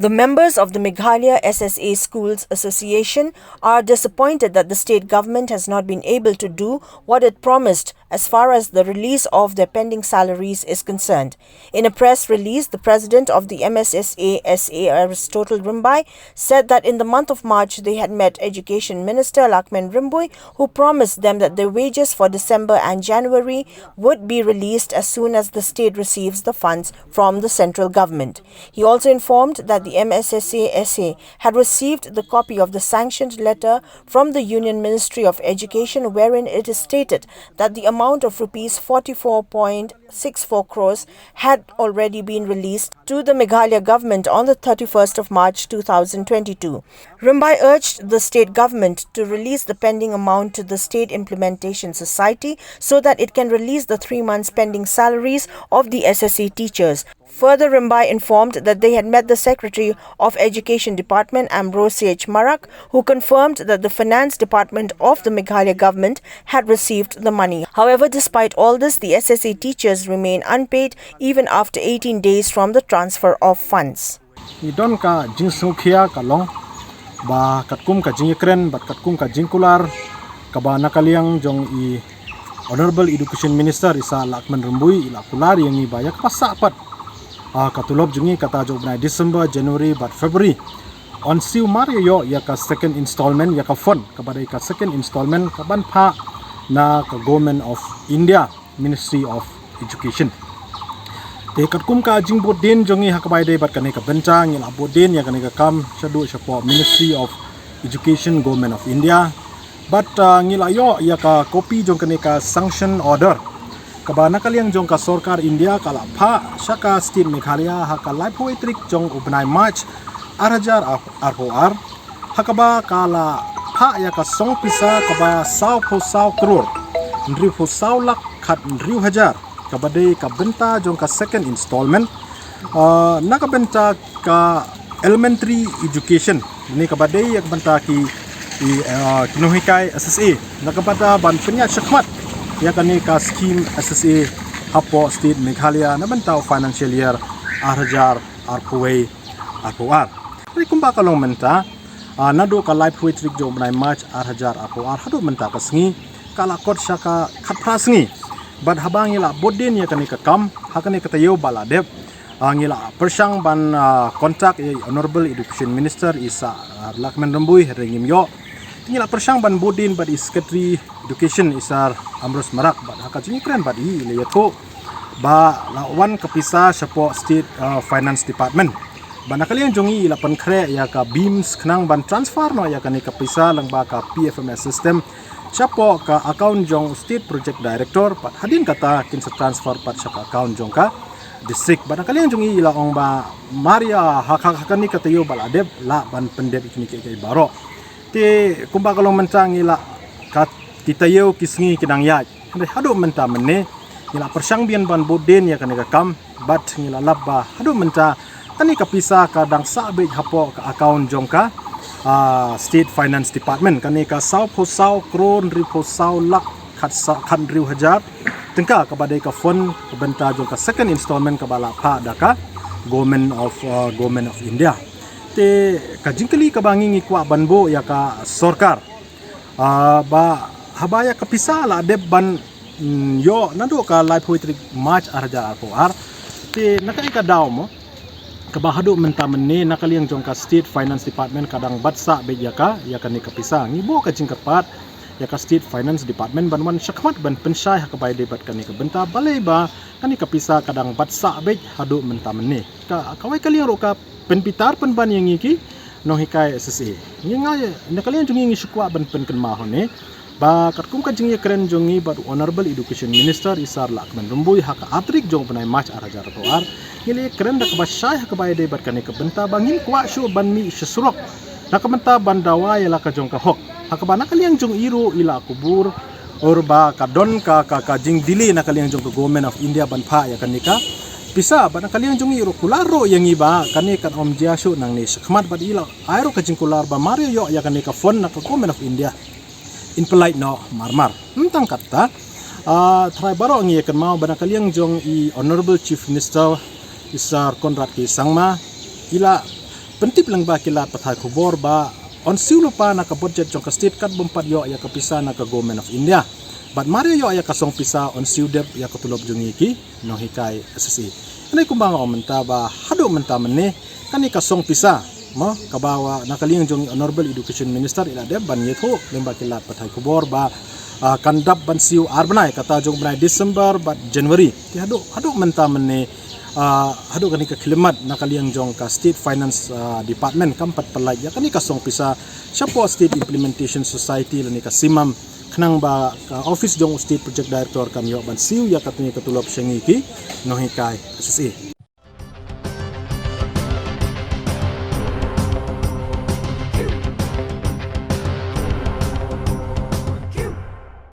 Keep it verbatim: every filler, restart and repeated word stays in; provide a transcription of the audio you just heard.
The members of the Meghalaya S S A Schools Association are disappointed that the state government has not been able to do what it promised as far as the release of their pending salaries is concerned. In a press release, the president of the M S S A S A, Aristotle Rimbai, said that in the month of March they had met Education Minister Lahkmen Rymbui, who promised them that their wages for December and January would be released as soon as the state receives the funds from the central government. He also informed that the M S S A S A had received the copy of the sanctioned letter from the Union Ministry of Education, wherein it is stated that the amount of rupees forty-four point six four crores had already been released to the Meghalaya government on the thirty-first of March two thousand twenty-two. Rimbai urged the state government to release the pending amount to the State Implementation Society so that it can release the three months pending salaries of the S S A teachers. Further, Rimbai informed that they had met the Secretary of Education Department, Ambrose H Marak, who confirmed that the Finance Department of the Meghalaya government had received the money. However, despite all this, the S S A teachers remain unpaid even after eighteen days from the transfer of funds. Ngi don ka jingsngewkhia ka long ba katkum ka jingïakren bad katkum ka jingkular kaba na ka liang jong i Honorable Education Minister i Sir Lahkmen Rymbui i la kular ïa ngi ba ïa kaba sah pat, ah, ka tulop jong ngi kata jong u bnai December, January bad February yn siew mar ïa ïoh ïa ka second installment ïa ka fund kaba dei ka second installment kaban phah na ka Government of India, Ministry of Education. Te katkum ka jingbud dien jong ngi ha kaba ïadei bad kane ka bynta, ngi la bud dien ïa kane ka kam shaduh shapoh Ministry of Education, Government of India. Bad, ah, ngi la ïoh ïa ka copy jong kane ka sanction order kaba na ka liang jong ka sorkar India ka la phah sha ka state Meghalaya ha ka laiphew wei tarik jong u bnai March ar hajar arphew ar, ha kaba ka la phah ïa ka song pisa kaba sawphew saw klur hynriewphew saw lak khathynriew hajar, kaba dei ka bynta jong ka second installment, ah, na ka bynta ka elementary education, ne kaba dei ïa ka bynta ki, i, ah, ki nonghikai S S A, na ka bynta ban pynïaid shakhmat ïa kane ka scheme S S A hapoh state Meghalaya na bynta u financial year ar hajar arphew wei arphew ar. Te kumba ka long mynta, ah, naduh ka laiphew wei tarik jong u bnai March ar hajar arphew ar haduh mynta ka sngi ka la kot sha ka khatphra sngi. Bad haba ngi la bud dien ïa kane ka kam ha kane ka taïew ba la dep, ah, ngi la pyrshang ban, ah, contact ïa i Honorable Education Minister i Sir, ah, Lahkmen Rymbui, hynrei ngim ïoh. Ngi la pyrshang ban bud dien bad i Secretary Education i Sir Ambrose Marak, bad ha ka jingïakren bad i, i la ïathuh ba la wan ka pisa shapoh State, ah, Finance Department. Bad na ka liang jong i la pynkhreh ïa ka BEAMS khnang ban transfer noh ïa kane ka pisa lyngba ka P F M S system shapoh ka account jong State Project Director, bad hadien kata kin sa transfer pat sha ka account jong ka district. Bad na ka liang jong i la ong ba mar ïa ha, ha, ha kane ka taïew ba la dep lah ban pyndep ïa kine kiei kiei baroh. Te kumba ka long mynta ngi la, ka, ki taïew ki sngi ki dang ïaid. Hynrei haduh mynta mynne ngi la pyrshang biang ban bud dien ïa kane ka kam, bad ngi la lap ba haduh mynta kane ka pisa ka dang sah beit hapoh ka account jong ka, ah, State Finance Department, kane ka sawphew saw klur hynriewphew saw lak khat sa-, khathynriew hajar tyngka kaba dei ka fund ka bynta jong ka second installment kaba la phah da ka Government of, ah, Government of India. Te ka jingkylli kaba ngi ngi kwah ban buh ïa ka sorkar, ah, ba haba ïa ka pisa la dep ban, mm, ïoh naduh ka laiphew tarik March ar hajar arphew ar. Te na kaei ka daw mo kaba haduh mynta mynne na ka liang jong ka State Finance Department ka dang bat sah beit ïa ka, ïa kane ka pisa. Ngi buh ka jingkyrpad ïa ka State Finance Department ban wan shakhmat ban pynshai ha kaba ïadei bad kane ka bynta, balei ba kane ka pisa ka dang bat sah beit haduh mynta mynne. Ka, kawei ka liang ruh ka pynbitar pynban ïa ngi ki nonghikai S S A. Ngi nga, na ka liang jong ngi ngi shu kwah ban pynkynmaw hangne ba katkum ka jingïakren jong ngi bad u Honorable Education Minister i Sir Lahkmen Rymbui ha ka ar tarik jong u bnai March ar hajar arphew ar, ngi la ïakren da kaba shai ha kaba ïadei bad kane ka bynta ba ngim kwah shuh ban mih sha surok na ka bynta ban dawa ïa la ka jong ka hok. Ha kaba na ka liang jong i ruh i la kubur ur ba ka don ka, ka, ka jingdelay na ka liang jong ka Government of India ban phah ïa kane ka pisa, bad na ka liang jong i ruh kular ruh ïa ngi ba kane kan ym jia shuh nangne shakhmat, bad i la ai ruh ka jingkular ba mar ïoh ïa kane ka fund na ka Government of India in pynlait noh marmar. Ym tang katta, ah, trai baroh ngi ïa kynmaw ba na ka liang jong i Honorable Chief Minister i Sir Conrad K Sangma i la Pyntip lyngba ki lad pathai khubor ba yn siew lypa na ka budget jong ka state kat bym pat ïoh ïa ka pisa na ka Government of India. Bad mar ïoh ïa ka song pisa yn siew dep ïa ka tulop jong ngi ki nonghikai S S A. Kane kumba nga ong mynta ba haduh mynta mynne kane ka song pisa mo kaba wa na ka liang jong Honorable Education Minister i la dep ban ïathuh lyngba ki lad pathai khubor ba ah, kan dap ban siew ar bnai, kata jong bnai December bad January. Te haduh haduh mynta mynne ah, haduh kane ka khyllipmat na ka liang jong ka State Finance ah, Department kam pat pynlait ïa kane ka song pisa shapoh State Implementation Society lane ka simam khnang ba ka office jong u State Project Director kan ïoh ban siew ïa katne ka tulop sha ngi ki nonghikai S S A.